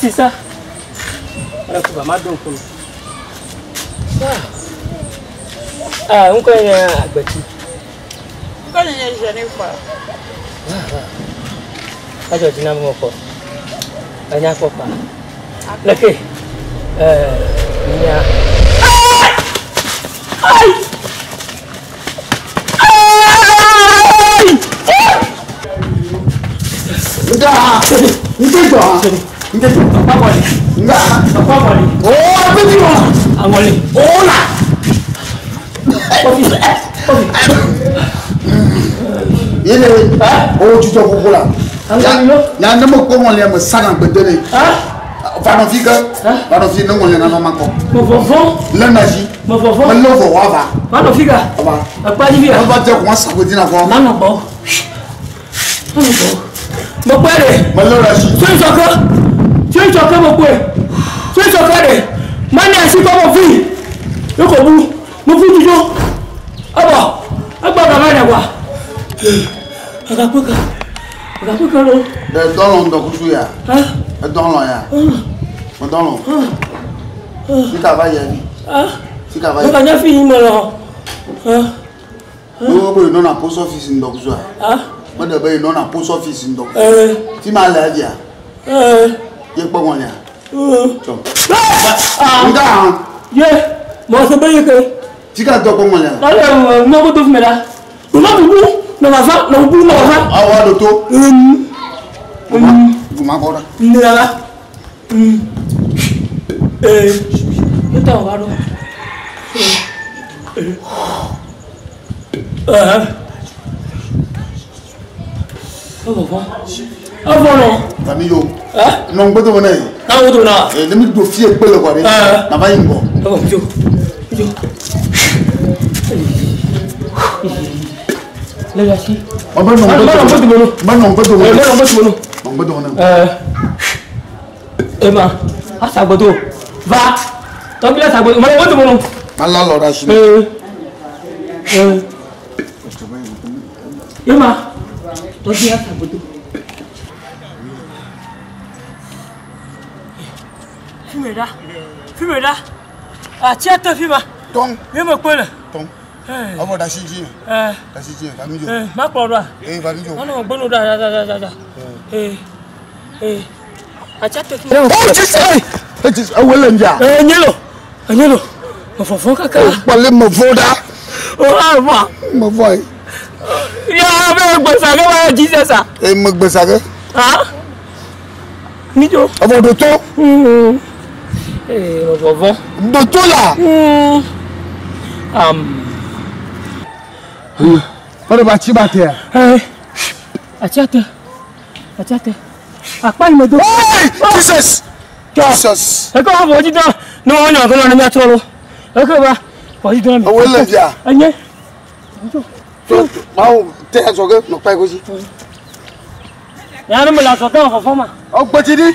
Atisa. Ɛlɛ kuba ma do ŋkunu. Ah, ŋkɔ nye agbetsi. Ŋkɔ nye Jennifer. Adzɔ dzi na me kpɔ. Enya kpɔ pa. Leke. Ɛɛ, nya. Ai! Ai! Nga, nte jɔ, nte jɔ. Papa wale. Nga. Papa wale. Oh, bɛ ti wa. Awale. Oh la. Kofi. Kofi. Yele, o jujɔ koko la. Ya ne me kpɔ ŋɔlia me saga gbede ne. Va nɔ fi ke, va nɔ fi ne ŋɔlia nanɔ ma kɔ. Me vɔvɔ. Le na dzi. Me vɔvɔ. Me lé vɔ wa va. Va nɔ fi ka. Va. Ekpa dzi fi ya. Me va dze kɔn sago dina fɔ. Ma nɔ gbɔ. Ma nɔ gbɔ. Me kpɔe ɖe. Me lé ɖe asi. Tsoe tsɔke. Tsoe tsɔke me kpɔe. Tsoe tsɔke ɖe. Ma ne asi kɔ me fi. Yoko bu. Me fu dzidzo. Ebɔ. Egbɔ gama ɖe wa. Agakpe ke. Agakpe ke lo. Ɖe dɔlɔ ŋdɔkusu ya. Edɔlɔ ya. Medɔlɔ. Sika va yɛ. Sika va yɛ. Ne ka nye fi yi me lɔ. Ne wo be nɔna post office ŋdɔkusua. Me ɖe be nɔna post office ŋdɔkusu. Fi ma le edzia. Ye kpɔ ŋɔlia. Tsɔ. Nga. Ye. Mɔ se be ye ke. Sika dɔ kpɔ ŋɔlia. Ɔlɛ mɔ ko to fi me la. Nɔ bubu nɔ vava nɔ bubu nɔ vava. Awɔ aɖo to. Guma kɔ ɖa. Nira la. Ee. Ne ta wòva ɖo. Evɔvɔ. Evɔ nɔ. Fami yo. Nɔ ŋgbe dome ne. Na ŋgbe dome na. Ne mi do fie kpe le kɔ ɖe. Na va yi ŋgɔ. Evɔ dzo. Dzo. Le ya si. Ɔ bɛ nɔ ŋgbe dome ne. Bɛ nɔ ŋgbe dome ne. Bɛ nɔ ŋgbe dome ne. Nɔ ŋgbe dome ne. Ema asagbodo va tɔgbi asagbodo mɛ ŋgbe dome ne. Ala lɔ ɖe asi. Ema tɔgbi asagbodo. Fi me ɖa fi me ɖa atsia te fi ma. Tɔn. Mi me kpe le. Tɔn. Ɔbɔ ɖe asi dzi. Ɖe asi dzi va mi dzo. Ma kplɔ ɖoa. Ee va mi dzo. Ɔnɔ gbɔno ɖa ɖa ɖa ɖa ɖa. Ee ee atsia te fi ma. Oh Jesus! Jesus ewe le ŋdzia. Ee nye lo nye lo me vɔvɔ kaka. O kpɔle me vɔ ɖa. O avɔ. Me vɔ ye. Ya be gbèsè ke wa Jesus a. Ee me gbèsè ke. Ah. Mi dzo. Ɔbɔ ɖo to. Ee me vɔvɔ. Ɖo to la. Am. Ɔɖe ba tsi ba tea. Ee atsia te atsia te akpa yi me do. Hey Jesus! Jesus! Eke wa vɔ dzi dɔ ne wɔn nyɔ kɔnɔ ne miatrɔ lo. Eke va vɔ dzi dɔ mi. Ewe le via. Enye. Mawu te azɔ ge nɔ kpa yi ko dzi. Ya ne me le azɔ ge wɔ vɔvɔ ma. Ɔgbetsi ɖi.